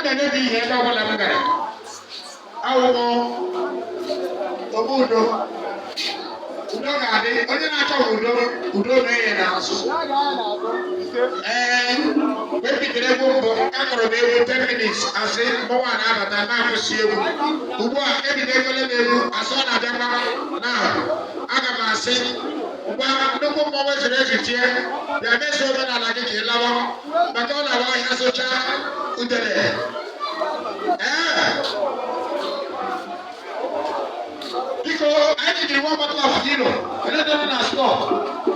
na-eme gị ihe ebe ọbụla m gara. Awụ m ome udo. Udo ga-adị. Onye na-achọghị udo, udo mee ya n'azụ. Ee, mgbe m bidoro egwu mbụ, akụrụ m egwu 10 minutes, asị mmọnwụ a na-abata, na-akwụsị egwu. Ugbu a ebidogole m egwu, asị ọ na-abịakwa na aga m asị ngwa nnukwu mmọnwụ ezuru ezu tie bịa mezuo omenala gị ka ị lawa, maka ọ na-awa ọhịa zụchaa udele. Ee, biko, anyị jiri one bottle of Hero.